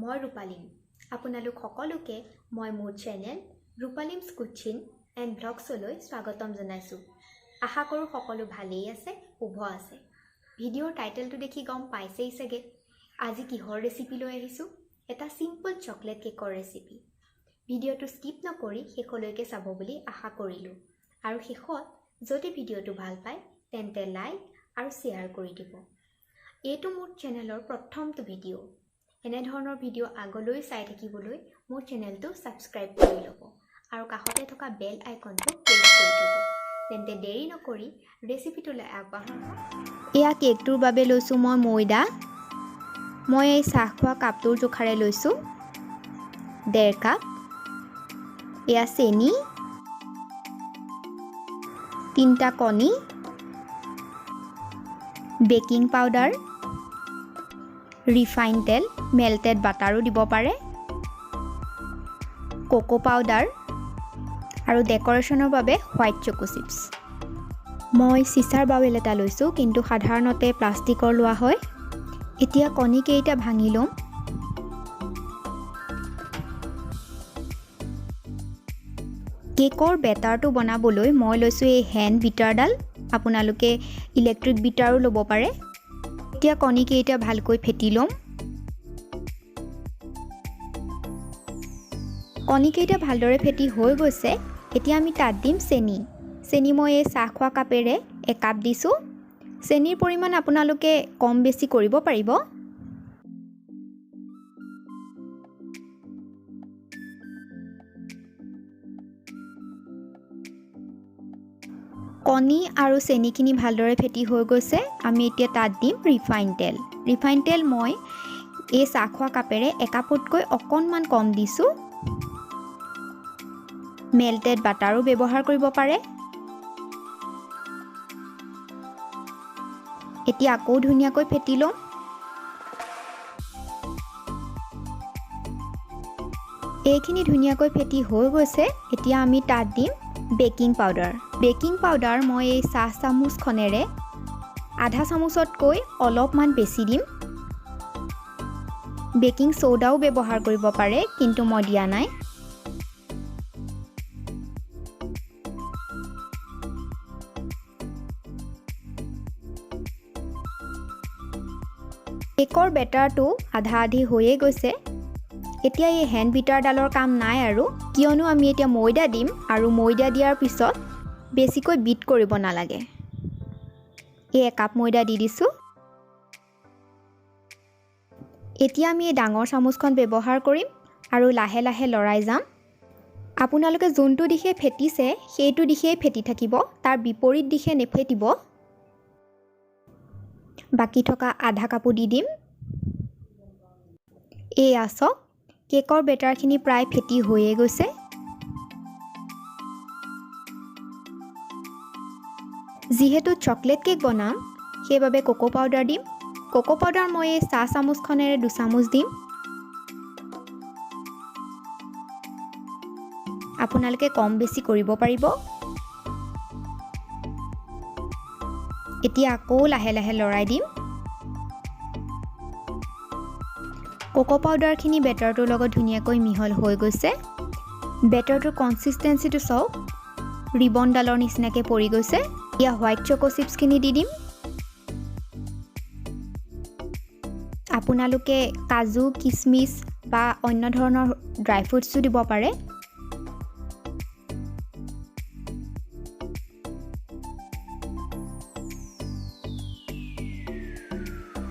মই ৰূপালীম। আপোনালোক সকলোকে মই মোৰ চেনেল ৰূপালীমছ কুচিন এণ্ড ভ্লগছলৈ স্বাগতম জনাইছোঁ। আশা কৰোঁ সকলো ভালেই আছে, শুভ আছে। ভিডিঅ'ৰ টাইটেলটো দেখি গম পাইছেই চাগে আজি কিহৰ ৰেচিপি লৈ আহিছোঁ। এটা চিম্পল চকলেট কেকৰ ৰেচিপি। ভিডিঅ'টো স্কিপ নকৰি শেষলৈকে চাব বুলি আশা কৰিলোঁ আৰু শেষত যদি ভিডিঅ'টো ভাল পায় তেন্তে লাইক আৰু শ্বেয়াৰ কৰি দিব। এইটো মোৰ চেনেলৰ প্ৰথমটো ভিডিঅ'। এনেধৰণৰ ভিডিঅ' আগলৈ চাই থাকিবলৈ মোৰ চেনেলটো ছাবস্ক্ৰাইব কৰি ল'ব আৰু কাষতে থকা বেল আইকনটো প্ৰেছ কৰি থ'ব। তেন্তে দেৰি নকৰি ৰেচিপিটোলৈ আগবাঢ়ো। এয়া কেকটোৰ বাবে লৈছোঁ মই ময়দা। মই এই চাহ খোৱা কাপটোৰ জোখাৰে লৈছোঁ 1.5 কাপ। এয়া চেনি, 3টা কণী, বেকিং পাউডাৰ, ৰিফাইন তেল, মেল্টেড বাটাৰো দিব পাৰে, কোকো পাউডাৰ আৰু ডেক'ৰেশ্যনৰ বাবে হোৱাইট চকো চিপছ। মই চিচাৰ বাউল এটা লৈছোঁ, কিন্তু সাধাৰণতে প্লাষ্টিকৰ লোৱা হয়। এতিয়া কণীকেইটা ভাঙি ল'ম। কেকৰ বেটাৰটো বনাবলৈ মই লৈছোঁ এই হেণ্ড বিটাৰডাল। আপোনালোকে ইলেক্ট্ৰিক বিটাৰো ল'ব পাৰে। এতিয়া কণীকেইটা ভালকৈ ফেটি ল'ম। কণীকেইটা ভালদৰে ফেটি হৈ গৈছে। এতিয়া আমি তাত দিম চেনি। চেনি মই এই চাহ খোৱা কাপেৰে 1 কাপ দিছোঁ। চেনিৰ পৰিমাণ আপোনালোকে কম বেছি কৰিব পাৰিব। কণী আৰু চেনিখিনি ভালদৰে ফেটি হৈ গৈছে। আমি এতিয়া তাত দিম ৰিফাইন তেল। ৰিফাইন তেল মই এই চাহ খোৱা কাপেৰে একাপতকৈ অকণমান কম দিছোঁ। মেল্টেড বাটাৰো ব্যৱহাৰ কৰিব পাৰে। এতিয়া আকৌ ধুনীয়াকৈ ফেটি ল'ম। এইখিনি ধুনীয়াকৈ ফেটি হৈ গৈছে। এতিয়া আমি তাত দিম বেকিং পাউডাৰ। বেকিং পাউডাৰ মই এই চাহ চামুচখনেৰে আধা চামুচতকৈ অলপমান বেছি দিম। বেকিং চ'ডাও ব্যৱহাৰ কৰিব পাৰে, কিন্তু মই দিয়া নাই। কেকৰ বেটাৰটো আধা আধি হৈয়ে গৈছে। এতিয়া এই হেণ্ড বিটাৰডালৰ কাম নাই আৰু, কিয়নো আমি এতিয়া ময়দা দিম আৰু ময়দা দিয়াৰ পিছত বেছিকৈ বিট কৰিব নালাগে। এই একাপ ময়দা দি দিছোঁ। এতিয়া আমি এই ডাঙৰ চামুচখন ব্যৱহাৰ কৰিম আৰু লাহে লাহে লৰাই যাম। আপোনালোকে যোনটো দিশে ফেটিছে সেইটো দিশেই ফেটি থাকিব, তাৰ বিপৰীত দিশে নেফেটিব। বাকী থকা আধা কাপো দি দিম। এয়া চাওক, কেকৰ বেটাৰখিনি প্ৰায় ফেটি হৈয়ে গৈছে। যিহেতু চকলেট কেক বনাম, সেইবাবে কোকো পাউডাৰ দিম। কোকো পাউডাৰ মই এই চাহ চামুচখনেৰে 2 চামুচ দিম। আপোনালোকে কম বেছি কৰিব পাৰিব। এতিয়া আকৌ লাহে লাহে লৰাই দিম। কোকো পাউডাৰখিনি বেটাৰটোৰ লগত ধুনীয়াকৈ মিহল হৈ গৈছে। বেটাৰটোৰ কনচিষ্টেঞ্চিটো চাওক, ৰিবনডালৰ নিচিনাকৈ পৰি গৈছে। এতিয়া হোৱাইট চকো চিপছখিনি দি দিম। আপোনালোকে কাজু, কিচমিচ বা অন্য ধৰণৰ ড্ৰাই ফ্ৰুটছো দিব পাৰে।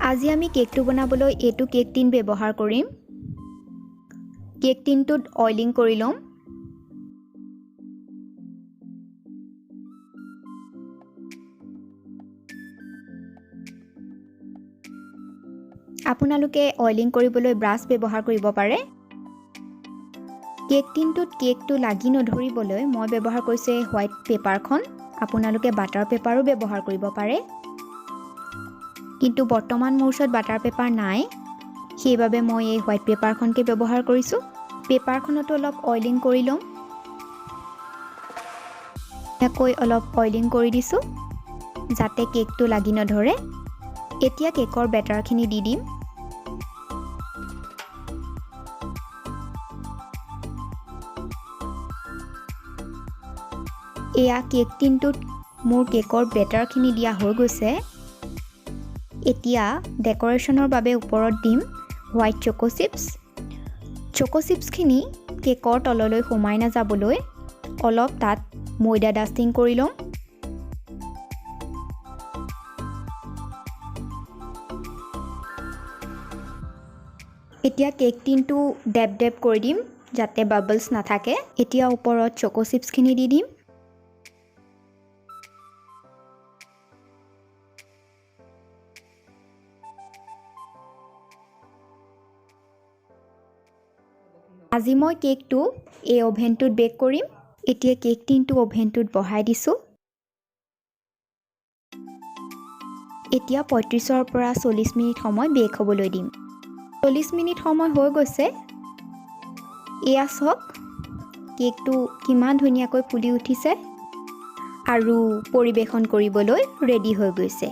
আজি আমি কেকটো বনাবলৈ এইটো কেক টিন ব্যৱহাৰ কৰিম। কেক টিনটোত অইলিং কৰি ল'ম। আপোনালোকে অইলিং কৰিবলৈ ব্ৰাছ ব্যৱহাৰ কৰিব পাৰে। কেক টিনটোত কেকটো লাগি নধৰিবলৈ মই ব্যৱহাৰ কৰিছোঁ এই হোৱাইট পেপাৰখন। আপোনালোকে বাটাৰ পেপাৰো ব্যৱহাৰ কৰিব পাৰে, কিন্তু বৰ্তমান মোৰ ওচৰত বাটাৰ পেপাৰ নাই, সেইবাবে মই এই হোৱাইট পেপাৰখনকে ব্যৱহাৰ কৰিছোঁ। পেপাৰখনতো অলপ অইলিং কৰি ল'ম। ধুনীয়াকৈ অলপ অইলিং কৰি দিছোঁ যাতে কেকটো লাগি নধৰে। এতিয়া কেকৰ বেটাৰখিনি দি দিম। এয়া কেক টিনটোত মোৰ কেকৰ বেটাৰখিনি দিয়া হৈ গৈছে। এতিয়া ডেক'ৰেশ্যনৰ বাবে ওপৰত দিম হোৱাইট চকো চিপছ। চকো চিপছখিনি কেকৰ তললৈ সোমাই নাযাবলৈ অলপ তাত ময়দা ডাষ্টিং কৰি ল'ম। এতিয়া কেক টিনটো ডেপ ডেপ কৰি দিম যাতে বাবলছ নাথাকে। এতিয়া ওপৰত চকো চিপছখিনি দি দিম। আজি মই কেকটো এই অ'ভেনটোত বেক কৰিম। এতিয়া কেক টিনটো অ'ভেনটোত বহাই দিছোঁ। এতিয়া 35ৰ পৰা 40 মিনিট সময় বেক হ'বলৈ দিম। 40 মিনিট সময় হৈ গৈছে। এয়া চাওক, কেকটো কিমান ধুনীয়াকৈ ফুলি উঠিছে আৰু পৰিৱেশন কৰিবলৈ ৰেডি হৈ গৈছে।